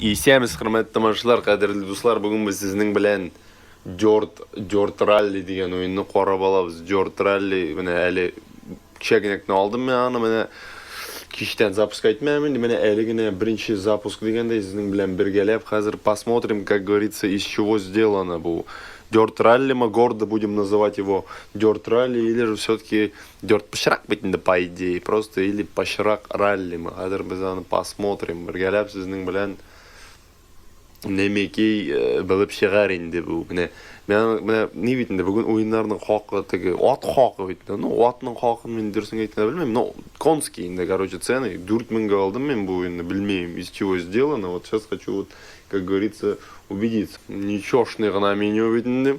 Исәнмесез, хөрмәтле тамашачылар, кадерле дуслар. Бүген без сезнең белән Dirt, Dirt Rally дигән уенны карап алабыз. Dirt Rally менә әле кичә генә генә алдым мин аны, менә кичтән запуск әйтмәм инде, менә әле генә беренче запуск дигәндәй сезнең белән бергәләп хәзер посмотрим, как говорится, из чего сделано бу Dirt Rally мы гордо будем называть его Dirt Rally или же все-таки Dirt пычрак бит инде по идее, просто или пычрак ралли мы. Хәзер без аны посмотрим. Бергәләп сезнең белән нәмәкәй белеп чыгар инде бу. Менә менә ни бит инде бүген уеннарның хакы теге ат хакы бит. Ну, атның хакын мин дөресен әйткәндә белмим, но конский инде, короче, цены 4000гә алдым мин бу уенны, белмим, из чего сделано. Вот сейчас хочу вот, как говорится, убедиться. Ничешный гына меню бит инде.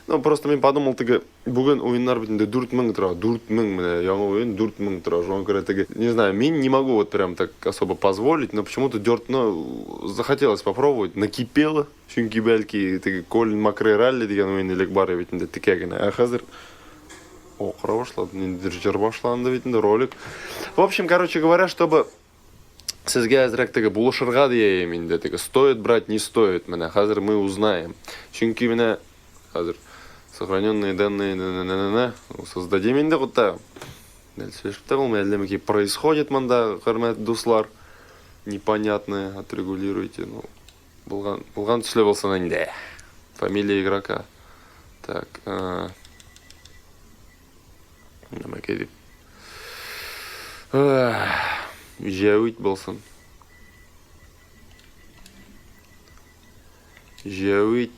Ну, просто мин подумал теге Бүген уеннар бит инде 4000 тора, 4000 менә яңа уен 4000 тора. Шуңа күрә теге, не знаю, мин не могу вот прям так особо позволить, но почему-то Дёртны захотелось попробовать, накипело. Чөнки бәлки теге Колин Макрей Ралли дигән уен элек бар бит инде текә генә. Ә хәзер акыра башлады, ниндидер җыр башланды бит инде, ролик. В общем, короче говоря, чтобы сезгә әзрәк теге булышырга диеем инде, теге стоит брать, не стоит, менә хәзер мы узнаем. Чөнки менә хәзер сохраненные данные на создадим инде кутта. Сөйләшеп тә булмый, әллә микән происходит монда, хөрмәтле дуслар. Непонятное, отрегулируйте. Ну, булган, булган төсле булсын инде. Фамилия игрока. Так, Нәмәкәй дип. Җәвит булсын. Җәвит.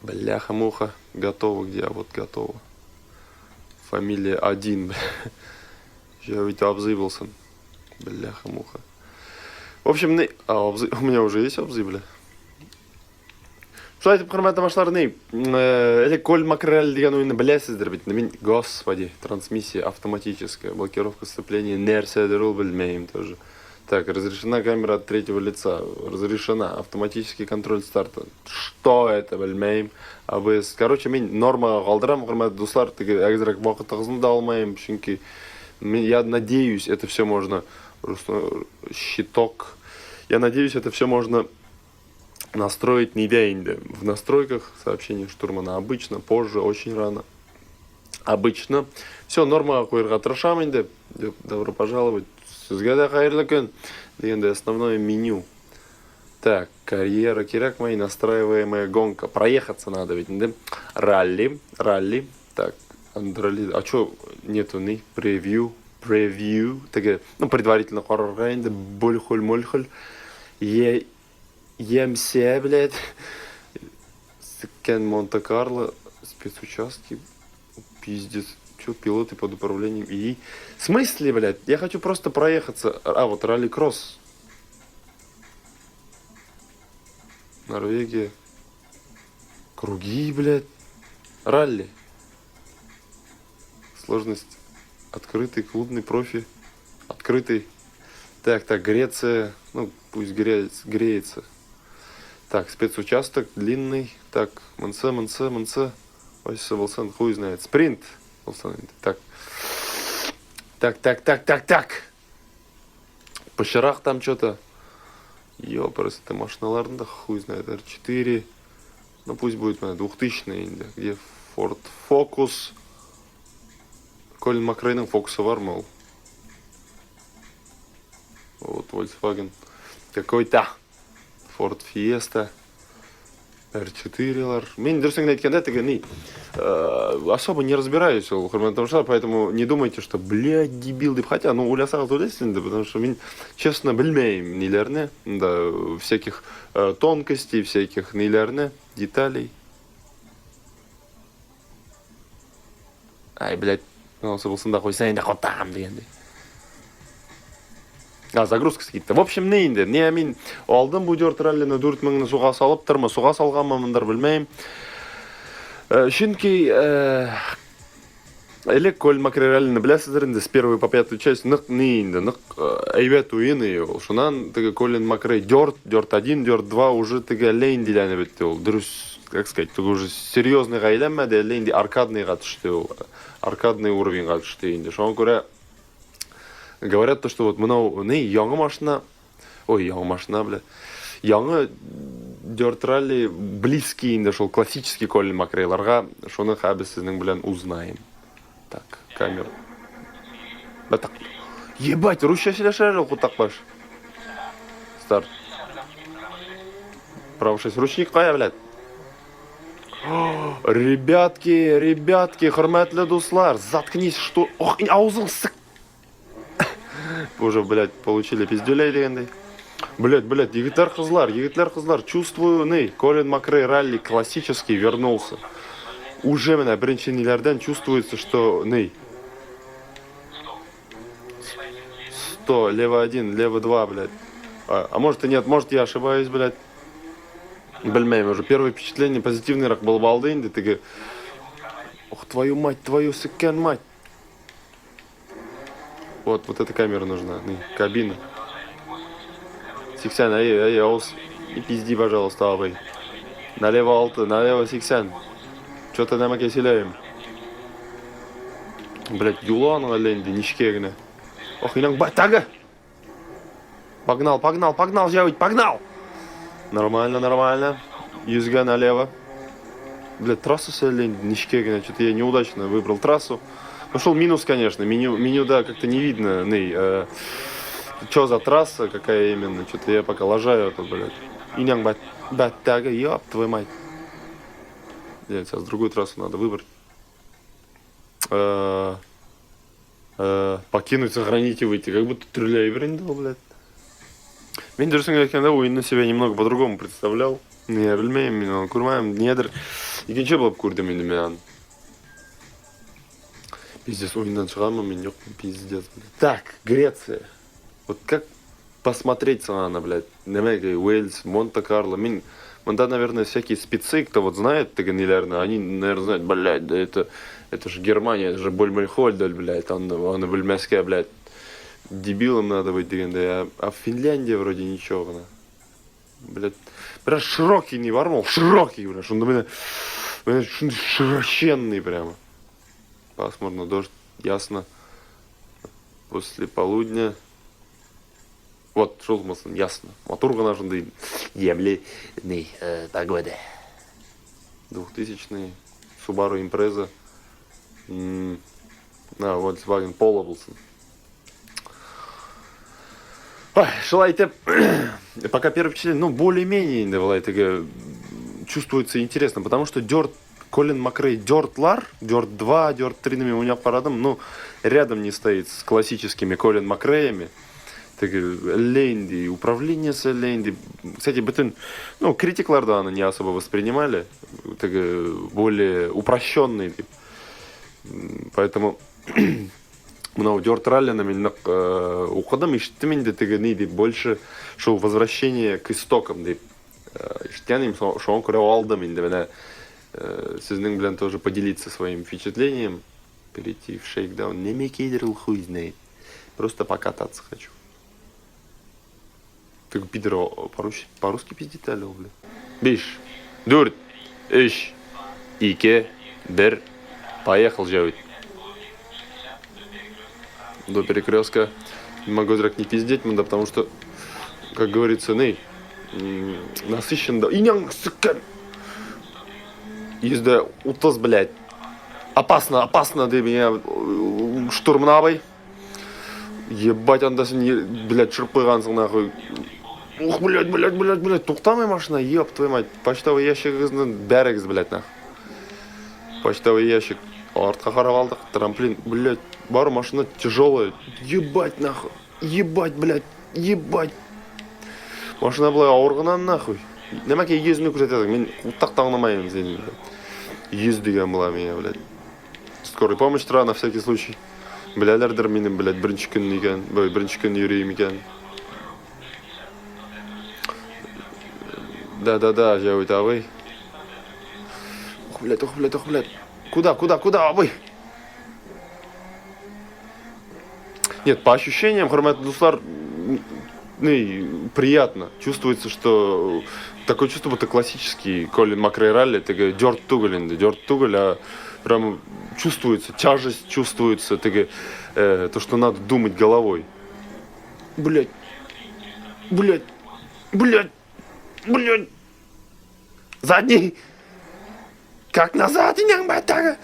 Бляха-муха. Готово где? А вот готово. Фамилия один. Җәвит абзый булсын. Бляха-муха. В общем, не... А, абзый... У меня уже есть абзый, бля. Шулай итеп, хөрмәтле тамашачылар, ни, элек Коль Макрель дигән уенны беләсездер бит. Мин, господи, трансмиссия автоматическая, блокировка сцепления, нәрсәдер ул белмәем тоже. Так, разрешена камера от третьего лица, разрешена, автоматический контроль старта. Что это, белмәем. АБС. Короче, мин нормага калдырам, хөрмәтле дуслар, теге әзрәк вакытыгызны да алмаем, чөнки мин, я надеюсь, это все можно, щиток. Я надеюсь, это все можно настроить нидә инде. В настройках сообщение штурмана обычно, позже, очень рано. Обычно. Все, нормага куярга тырышам инде. Добро пожаловать. Сезгә дә хәерле көн. Дигәндә основное меню. Так, карьера кирәкме? Настраиваемая гонка. Проехаться надо ведь инде. Ралли, ралли. Так, андрали. А чё нету ни? Превью, превью. Теге, ну, предварительно карарга инде. Больхоль-мольхоль. Е, Емсе, блядь. Сиккен Монте-Карло. Спецучастки. Пиздец. Чё, пилоты под управлением ИИ? В смысле, блядь? Я хочу просто проехаться. А, вот ралли-кросс. Норвегия. Круги, блядь. Ралли. Сложность. Открытый, клубный профи. Открытый. Так, так, Греция. Ну, пусть греется. греется. Так, спецучасток длинный. Так, МНС, МНС, МНС. Ой, булсын, хуй знает. Спринт. Так. Так, так, так, так, так. Пычрак там что-то. Ёпрст, это машиналарны да хуй знает. R4. Ну пусть будет, наверное, 2000 инде. Где Ford Focus? Колин Макрейның Фокусы бармы ул? Вот Volkswagen какой-то. Ford Fiesta. R4-лар. Мин дөресен генә әйткәндә, теге ни, особо не разбираюсь ул, хөрмәтле тамашачылар, поэтому не думайте, что, блядь, дебил дип. Хотя, ну, уйласагыз уйлайсыз инде, потому что мин, честно, белмәйм ниләрне, да, всяких тонкостей, всяких ниләрне, деталей. Ай, блядь, анысы булсын да куйса инде котам дигәндәй. А, загрузкасы китте. В общем, не инде. Не мин алдым бу Dirt Rally-ны 4000-ны суга салып тормы, суга салганмы мондыр белмәйм. Чөнки элек Коль Макрей беләсездер инде, с первой по пятую часть нык ни инде, нык әйбәт уен и ул. Шуннан теге Колин Макрей Dirt, Dirt 1, Dirt 2 уже теге әллә индиләнеп бетте ул. Дөрес, как сказать, теге уже серьезныйга әйләнмәде, әллә инде аркадныйга төште ул. Аркадный уровеньга төште инде. Шуңа күрә говорят то, что вот мынау ни яңа машина. Ой, яңа машина, бля. Яңа Dirt Rally близкий инде шул классический Колин Макрейларга. Шуны хәзер сезнең белән узнаем. Так, камера. Да так. Ебать, русча сөйләшә әле ул кутакбаш. Старт. Право 6. Ручник кая, блядь? Ребятки, ребятки, хөрмәтле дуслар, заткнись, что... Ох, аузың сык. Уже, блядь, получили пиздюлей дигәндәй. Блядь, блядь, егетләр, кызлар, егетләр, кызлар, чувствую, ней, Колин Макрей ралли классический вернулся. Уже менә беренче ниләрдән чувствуется, что, ней, 100, лево 1, лево 2, блядь. А может и нет, может я ошибаюсь, блядь. Белмәйм, уже первое впечатление позитивныйрак булып алды инде теге. Ох, твою мать, твою сыккән мать. Вот, вот эта камера нужна, ну, кабина. 80, ай, ай, авыз. Не пизди, пожалуйста, абый. Налево 6, налево 80. Что-то нәмәкәй сөйләем. Блять, юлы аның әллә инде ничкә генә. Ох, инәң батагы! Погнал, погнал, погнал, Җәвит, погнал! Нормально, нормально. Йөзгә налево. Блядь, трассасы әллә инде нечкә генә. Что-то я неудачно выбрал трассу. Ну, шел минус, конечно. Меню, меню да, как-то не видно. Ней, что за трасса, какая именно. Что-то я пока лажаю тут, блядь. Инәң бат, баттагы, ёб твою мать. Нет, сейчас другую трассу надо выбрать. Э, покинуть, сохранить и выйти. Как будто төрле әйбер инде ул, блядь. Мин дөресен әйткәндә уенны себе немного по-другому представлял. Не, белмәйм, мин аны күрмәдем. Нидер икенче булып күрдем инде мин аны. Пиздец, уеннан чыгамы мин, юк, пиздец, блядь. Так, Греция. Вот как посмотреть аны, блядь? Нәмәгә, Уэльс, Монте-Карло. Мин монда, наверное, всякие спецы, кто вот знает теге ниләрне, они, наверное, знают, блядь, да это же Германия, это же Больмельхольдаль, блядь, аны белмәскә, блядь, дебилом надо быть дигәндәй. А Финляндия вроде ничего гына. Блядь, бераз широкий ни бармы ул? Широкий, блядь, шунда менә, менә шундый широченный прямо. Пасмурно, дождь, ясно. После полудня. Вот, шул булсын, ясно. Матур гына шундый ямьле ни, погода. 2000-й Subaru Impreza. На, Volkswagen Polo булсын. Ой, шулай итеп, пока первое впечатление, ну, более-менее инде болай теге чувствуется интересно, потому что Dirt, Колин Макрей Дёртлар, Dirt 2, Dirt 3 мин уйнап карадым, ну, рядом не стоит с классическими Колин Макреями. Теге әллә инде управлениесе әллә инде. Кстати, бөтен, ну, критиклар да аны не особо воспринимали, теге более упрощенный дип. Поэтому мынау Dirt Rally-ны мин нык укыдым, ишеттем инде теге ни дип, больше шул возвращение к истокам дип ишеткән идем, шуңа күрә алдым инде менә сезнең белән тоже поделиться своим впечатлением, перейти в шейкдаун. Нәмәкәйдер ул хуй знает. Просто покататься хочу. Ты пидор по-русски пиздит әле ул, бля. Биш, дүрт, өч, ике, бер. Поехал, Җәвит. До перекрестка. Могу зря не пиздеть, монда, потому что, как говорится, ней, насыщен да. Инәң сыккан. 130, блядь. Опасно, опасно, ди меня штурман абый. Ебать, анда син, блядь, төшереп куйгансың, нахуй. Ух, блядь, блядь, блядь, блядь, туктамый машина, ёб твою мать. Почтовый ящигыгызны бәрегез, блядь, нахуй. Почтовый ящик. Артка карап алдык, трамплин, блядь, бар машина тяжелая. Ебать, нахуй. Ебать, блядь, ебать. Машина болай авыр гына, нахуй. Нәмәкә йөзне күрсәтәсең, мин кутак та аңламыйм сине, блядь. Йөз дигән була миңа, блядь. Скорый помощь тора на всякий случай. Беләләрдер минем, блядь, беренче көн икән, беренче көн йөрим икән. Да-да-да, Җәвит абый. Ох, блядь, ох, блядь, ох, блядь. Куда, куда, куда, абый? Нет, по ощущениям, хөрмәтле дуслар, ну, приятно. Чувствуется, что такое чувство, будто классический Колин Макрей ралли, теге Dirt түгел инде, Dirt түгел, а прям чувствуется, тяжесть чувствуется, теге, то, что надо думать головой. Блять. Блять. Блять. Блять. Задний. Как назад, инәң бәтәге.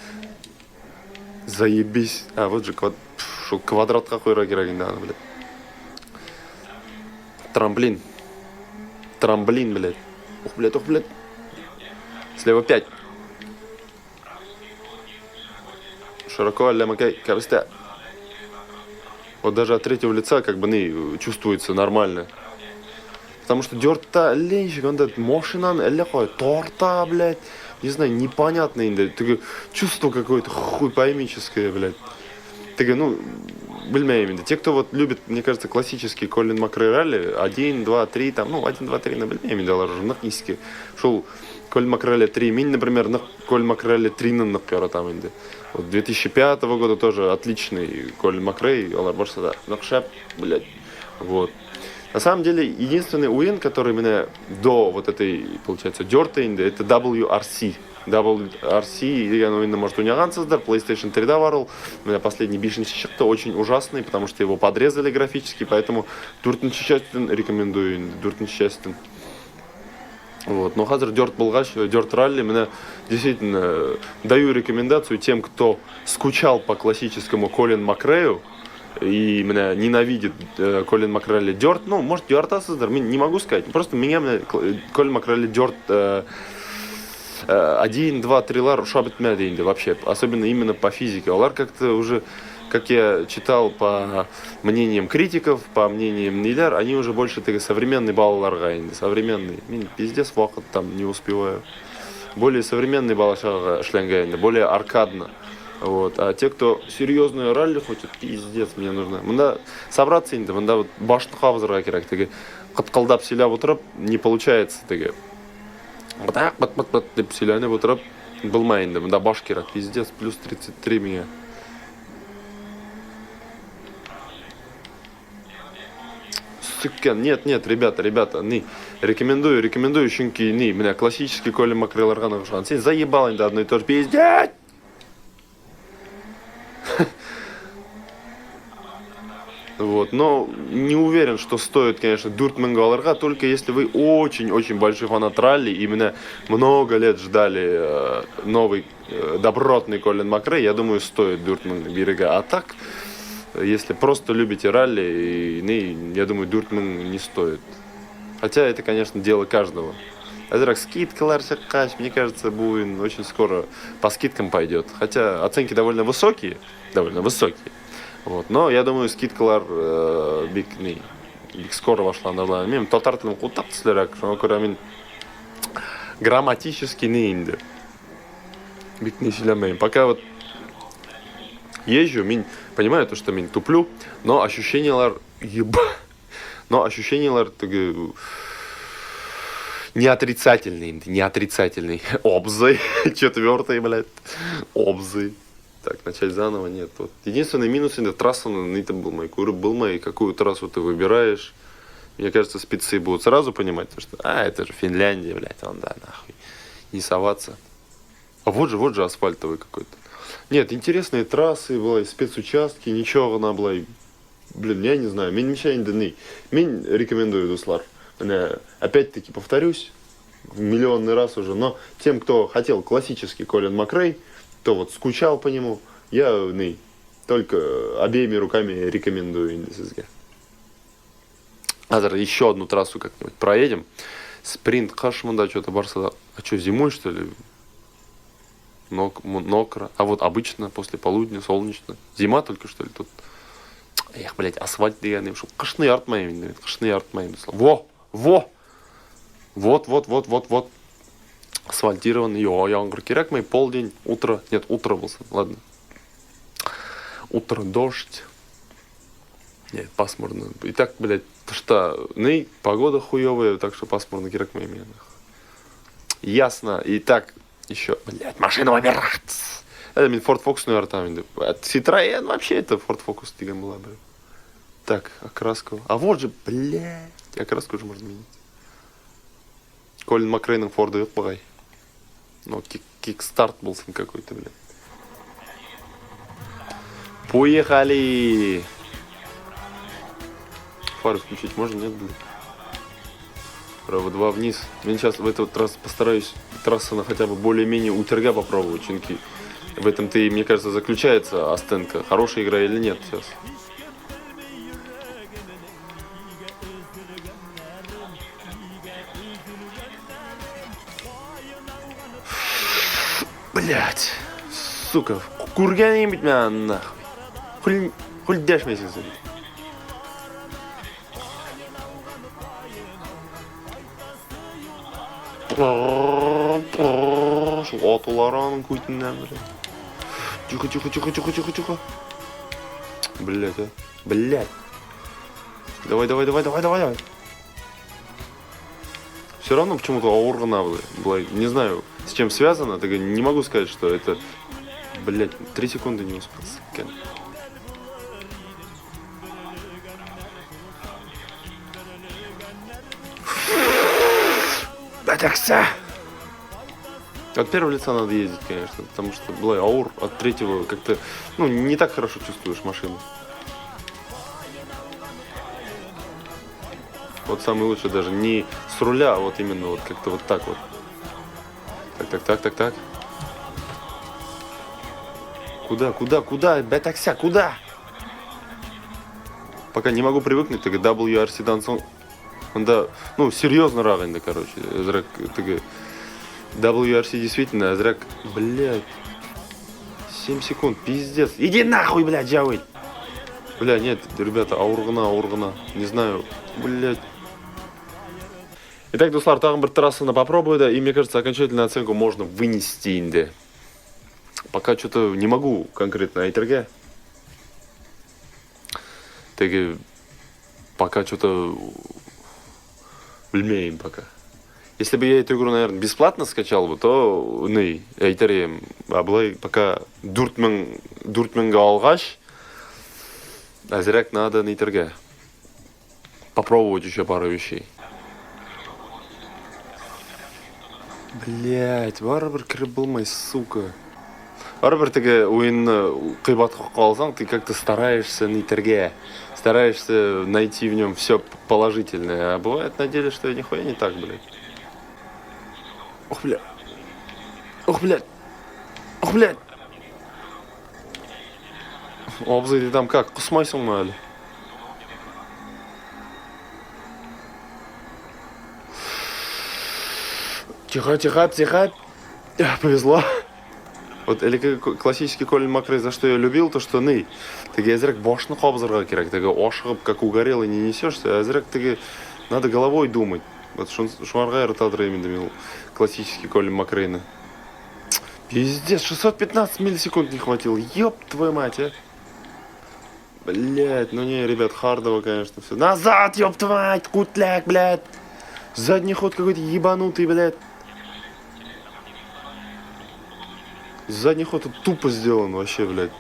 Заебись. А, вот же квад... Шул квадратка куярга кирәк инде аны, блядь. Трамплин. Трамплин, блядь. Ух, блядь, ух, блядь. Слева 5. Широко, әллә макай, кәбестә. Вот даже от третьего лица как бы ну, чувствуется нормально. Потому что Dirt-та әллә ничек анда машинаны әллә кая тарта, блядь. Не знаю, непонятно инде. Теге чувство какое-то хуй поймическое, блядь. Теге, ну, белмәйем инде. Те, кто вот любит, мне кажется, классический Колин Макрей ралли, 1, 2, 3, там, ну, 1, 2, 3, ну, белмәйем инде, алар уже нык иске. Шул Колин Макрей ралли 3, мин, например, нык Колин Макрей ралли 3-ны нык яратам инде. Вот 2005 года тоже отличный Колин Макрей, алар барсы да нык шәп, блядь. Вот. На самом деле, единственный уин, который меня до вот этой, получается, Dirt инде, это WRC. WRC дигән уенны, может, уйнагансыздыр. PlayStation 3-да бар ул. Менә последний бишенче чыкты, очень ужасный, потому что его подрезали графически, поэтому дүртенче частен рекомендую инде, дүртенче частен. Вот. Но хәзер Dirt булгач, Dirt Rally, менә действительно даю рекомендацию тем, кто скучал по классическому Колин Макрею и менә ненавидит Колин Макрелли Dirt, ну, может, яратасыздыр, мин не могу сказать. Просто миңа менә Колин Макрелли Dirt 1, 2, 3-лар ошап бетмәде инде вообще, особенно именно по физике. Алар как-то уже, как я читал по мнениям критиков, по мнениям ниләр, они уже больше теге современный балаларга инде, современный. Мин пиздец вакыт там не успеваю. Более современный бала-чагага эшләнгән инде, более аркадно. Вот. А те, кто серьезную ралли хочет, пиздец, мне нужно. Монда собраться инде, монда вот башны кабызырга кирәк. Теге кыткылдап сөйләп утырып не получается теге. Бытак, быт, быт, быт дип сөйләнеп утырып булмай инде. Монда баш кирәк. Пиздец, плюс 33 миңа. Сыккан. Нет, нет, ребята, ребята, не. Рекомендую, рекомендую, чөнки не, менә классический Колин Макреларга охшаган. Син заебал инде одно и то же. Пиздец! Вот, но не уверен, что стоит, конечно, дүрт меңгә алырга, только если вы очень-очень большой фанат ралли, именно много лет ждали новый добротный Колин Макрей, я думаю, стоит дүрт мең бирергә. А так, если просто любите ралли, и, ну, я думаю, дүрт мең не стоит. Хотя это, конечно, дело каждого. Әзрәк скидкалар чыккач, мне кажется, бу уен очень скоро по скидкам пойдет. Хотя оценки довольно высокие, довольно высокие. Вот. Но я думаю, скидкалар бик ни, бик скоро башланыр. Мин татар телен кутак төслерәк, шуңа күрә мин грамматически ни инде. Бик ни сөйләмәйм. Пока вот езжу, мин понимаю то, что мин туплю, но ощущениялар еба. Но ощущениялар теге не отрицательный, не отрицательный. Обзы. Четвертый, блядь. Обзы. Так, начать заново нет. Вот. Единственный минус это трасса нитеп булмый. Күреп булмый, какую трассу ты выбираешь. Мне кажется, спецы будут сразу понимать, что, а, это же Финляндия, блядь, он, да, нахуй. Не соваться. А вот же асфальтовый какой-то. Нет, интересные трассы была, спецучастки, ничего она была. Блин, я не знаю, мин ничего инде Мин рекомендую, дуслар. Менә, опять-таки повторюсь, в миллионный раз уже, но тем, кто хотел классический Колин Макрей, кто вот скучал по нему, я ни, только обеими руками рекомендую инде сезгә. Хәзер еще одну трассу как-нибудь проедем. Спринт кыш монда что-то барса. А что, зимой, что ли? Нок, нокра. А вот обычно после полудня солнечно. Зима только, что ли, тут? Эх, блядь, асфальт дигән шул кышны яратмыйм инде, кышны яратмыйм. Во! Во! Вот, вот, вот, вот, вот. Асфальтированный. Йо, яңгыр кирәкми. Полдень, утро. Нет, утро булсын. Ладно. Утро, дождь. Нет, пасмурно. И так, блядь, что, ну, погода хуевая, так что пасмурно кирәкми миңа. Ясно. И так, еще, блядь, машина выбирать. Это мин Ford Focus яратам инде. Citroen вообще это Ford Focus дигән була, блядь. Так, окраску. А вот же, блядь, окраску уже можно менять. Колин Макрейның Форды юк бугай. Ну, кикстарт булсын какой-то, блядь. Поехали! Фары включить можно? Нет, блядь. Право 2 вниз. Мин сейчас в этот раз постараюсь трассаны хотя бы более-менее үтәргә попробовать, чөнки в этом-то и, мне кажется, заключается оценка, хорошая игра или нет сейчас. Блять, сука, күргән бит мин нахуй. Хуй, хуй дәшмисең син. Шул атулары аның күтеннән, блядь. Тихо, тихо, тихо, тихо, тихо, тихо. Блять, а. Блять. Давай, давай, давай, давай, давай, давай. Все равно почему-то авыр гына болай. Не знаю, с чем связано. Так не могу сказать, что это... Блять, 3 секунды не успел. Сука. Бәтәксә! От первого лица надо ездить, конечно, потому что болай авыр от третьего как-то, ну, не так хорошо чувствуешь машину. Вот самый лучший даже не с руля, а вот именно вот как-то вот так вот. Так, так, так, так, так. Куда, куда, куда? Бәтәксә, куда? Пока не могу привыкнуть, теге WRC-дан соң монда, ну, серьезно инде, короче, әзрәк теге WRC действительно әзрәк, блядь, 7 секунд, пиздец. Иди нахуй, блядь, Джавид. Бля, нет, ребята, авыр гына, авыр гына. Не знаю, блядь. Итак, дуслар, тагын бер трассаны попробую, да, и мне кажется, окончательную оценку можно вынести инде. Пока что-то не могу конкретно әйтергә. Теге пока что-то белмим пока. Если бы я эту игру, наверное, бесплатно скачал бы, то ни, әйтер идем. А болай пока 4000 4000гә алгач, әзрәк надо нитәргә. Попробовать еще пару вещей. Блять, барыбер кереп булмый, сука. Барыбер теге уенны кыйбат алсаң, ты как-то стараешься нитәргә, стараешься найти в нем все положительное. А бывает на деле, что нихуя не так, блядь. Ох, блядь. Ох, блядь. Ох, блядь. Абзый, ты там как, космайсыңмы әле? Тихо, тихо, тихо. Повезло. Вот или классический Колин Макрей, за что я любил, то что ни, теге әзрәк башны кабызырга кирәк, теге ашыгып, как угорелый не несешься, әзрәк теге надо головой думать. Вот шуңарга яратадыр именно мин классический Колин Макрейны. Пиздец, 615 миллисекунд не хватило. Ёб твою мать, а. Блять, ну не, ребят, хардово, конечно, все. Назад, ёб твою мать, кутляк, блядь. Задний ход какой-то ебанутый, блядь. Задний ход тут тупо сделан вообще, блядь.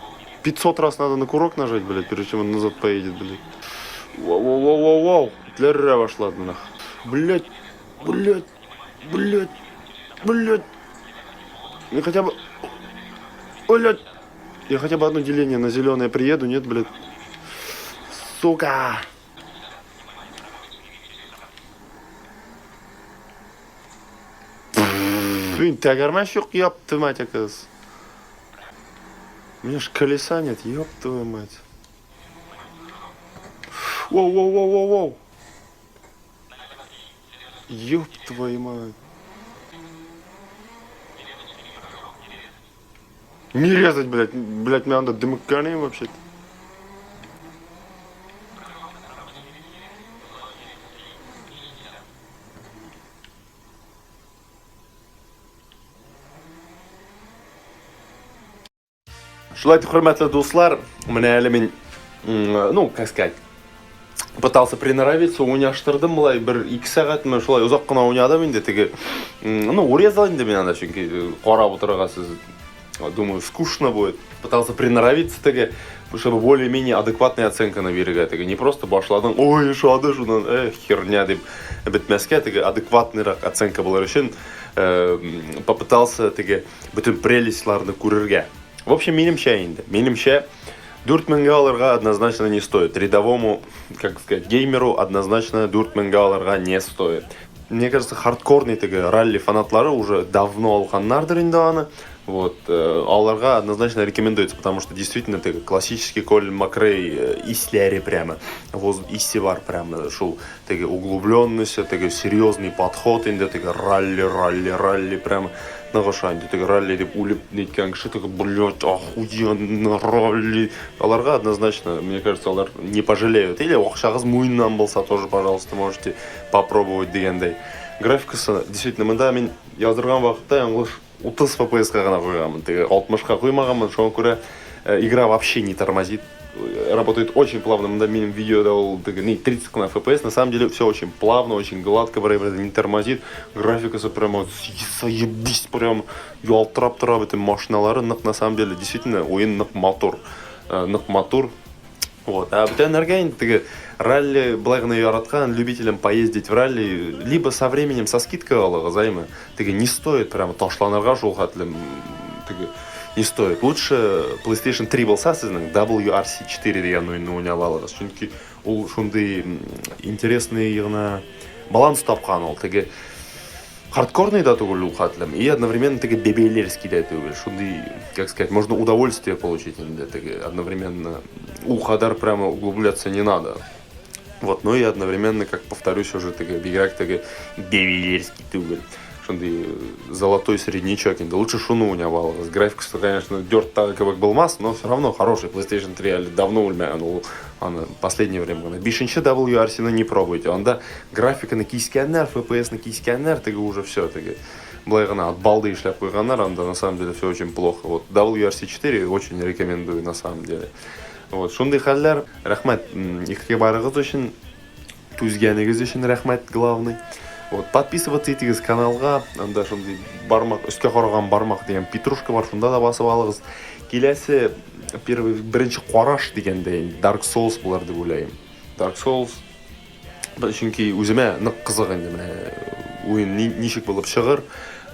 500 раз надо на курок нажать, блядь, прежде чем он назад поедет, блядь. Воу-воу-воу-воу. Тләррә башлады, нах. Блядь, блядь, блядь, блядь. Я хотя бы... Блядь. Я хотя бы одно деление на зеленое приеду, нет, блядь. Сука. Блин, тәгәрмәч юк, ёб твою мать, оказывается. У меня ж колеса нет, ёб твою мать. Воу-воу-воу-воу-воу. Ёб твою мать. Не резать, блядь. Блядь, мне надо дымыкканы вообще-то. Шулай итеп, хөрмәтле дуслар, менә әле мин, ну, как сказать, пытался приноровиться, уйнаштырдым болай бер 2 сәгатьме, шулай озак кына уйнадым инде теге. Ну, урезал инде мин анда, чөнки карап утырырга сез, думаю, скучно будет. Пытался приноровиться теге, чтобы более-менее адекватная оценканы бирергә теге. Не просто башладың, ой, ошады шуннан, херня дип бетмәскә, теге адекватныйрак оценка булыр өчен попытался теге бөтен прелестьларны күрергә. В общем, минемчә инде. Минемчә, 4000гә алырга однозначно не стоит. Рядовому, как сказать, геймеру однозначно 4000гә алырга не стоит. Мне кажется, хардкорный теге ралли фанатлары уже давно алганнардыр инде аны. Вот, аларга однозначно рекомендуется, потому что действительно теге классический Колин Макрей исләре прямо, воз исе бар прямо, шул теге углубленность, теге серьезный подход инде теге ралли, ралли, ралли прямо нык ошый инде теге ралли дип үлеп ниткән кеше теге, блять, охуенно ралли. Аларга однозначно, мне кажется, алар не пожалеют. Или акчагыз муеннан булса тоже, пожалуйста, можете попробовать дигәндәй. Графикасы действительно монда мин яздырган вакытта яңлыш 30 FPS-ка гына куйганмын. Теге 60-ка куймаганмын, шуңа күрә игра вообще не тормозит. Работает очень плавно. Монда минем видеода ул теге ни 30 кына FPS. На самом деле все очень плавно, очень гладко, не тормозит. Графикасы прямо заебись, прям ялтырап тора бөтен машиналары. Нык на самом деле действительно уен нык матур. Нык матур. Вот. А бүтәннәргә инде теге ралли былай гына яраткан любителям поездить в ралли, либо со временем со скидкой алыгыз, әйме. Теге не стоит прямо ташланырга шул хәтле, теге не стоит. Лучше PlayStation 3 булса сезнең, WRC 4 дигән уенны уйнап алыгыз. Чөнки ул шундый интересный гына баланс тапкан ул. Теге хардкорный да түгел ул хәтлем, и одновременно теге бебейлерский дә түгел. Шундый, как сказать, можно удовольствие получить инде теге одновременно. Ул кадәр прямо углубляться не надо. Вот, но и одновременно, как повторюсь уже, теге бигрәк теге бебейлерский түгел. Шундый золотой среднячок инде. Лучше шуны уйнап алыгыз. Графикасы, конечно, Dirt кебек булмас, но все равно хороший. PlayStation 3 әле давно үлмәгән ул, аны последнее время гына. Бишенче WRC-ны не пробуйте. Анда графиканы кискәннәр, FPS-ны кискәннәр, теге уже все, теге былай гына от балды эшләп куйганнар, анда на самом деле все очень плохо. Вот WRC 4 очень рекомендую на самом деле. Вот, шундый хәлләр. Рәхмәт игътибарыгыз өчен, түзгәнегез өчен рәхмәт, главный. Вот, подписываться итегез каналга, анда шундый бармак, өскә караган бармак дигән петрушка бар, шунда да басып алыгыз. Киләсе первый беренче караш дигәндә Dark Souls булыр дип уйлыйм. Dark Souls чөнки үземә нык кызык инде менә уен ничек булып чыгыр.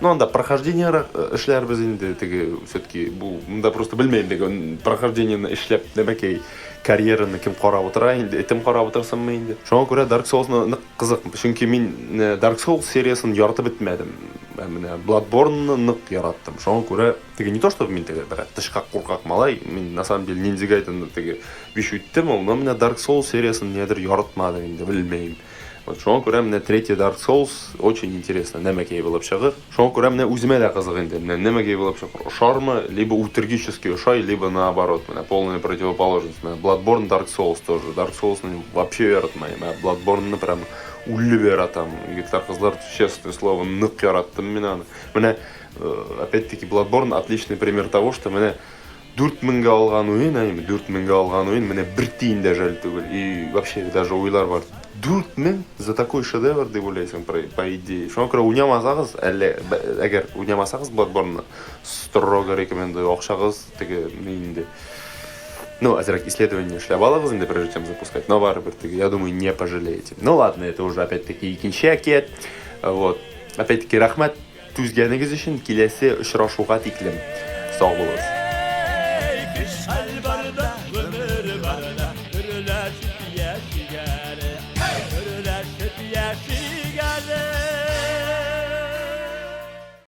Ну, анда прохождение эшләрбез инде теге все-таки бу монда просто белмәйм теге прохождениене эшләп нәмәкәй карьераны кем карап утыра инде, этем карап утырсынмы инде. Шуңа күрә Dark Soulsны нык кызык, чөнки мин Dark Souls сериясын яратып бетмәдем. Ә менә Bloodborne-ны нык яраттым. Шуңа күрә теге не то чтобы мин теге бер тышкак куркак малай, мин на самом деле Ninja Gaiden теге биш үттем ул, но менә Dark Souls сериясын нидер яратмадым инде, белмәйм. Вот шуңа күрә менә третий Dark Souls очень интересно, нәмәкәй булып чыгыр. Шуңа күрә менә үземә дә кызык инде, менә нәмәкәй булып чыгыр. Ошармы, либо үтергически ошай, либо наоборот, менә полная противоположность. Менә Bloodborne, Dark Souls тоже. Dark Soulsны вообще яратмыйм, ә Bloodborneны прям үлеп яратам. Егетләр, кызлар, честное слово, нык яраттым мин аны. Менә опять-таки Bloodborne отличный пример того, что менә 4000гә алган уен, әйме, 4000гә алган уен, менә бер тиен дә жәл түгел. И вообще даже уйлар бар. 4000 за такой шедевр дип уйлайсың, по идее. Шуңа күрә уйнамасагыз, әллә әгәр уйнамасагыз Bloodborne-ны, строго рекомендую. Акчагыз теге ни инде. Ну, әзрәк исследование эшләп алыгыз инде, прежде чем запускать. Но барыбер теге, я думаю, не пожалеете. Ну ладно, это уже опять-таки икенче әкият. Вот. Опять-таки рәхмәт түзгәнегез өчен, киләсе очрашуга тиклем. Сау булыгыз.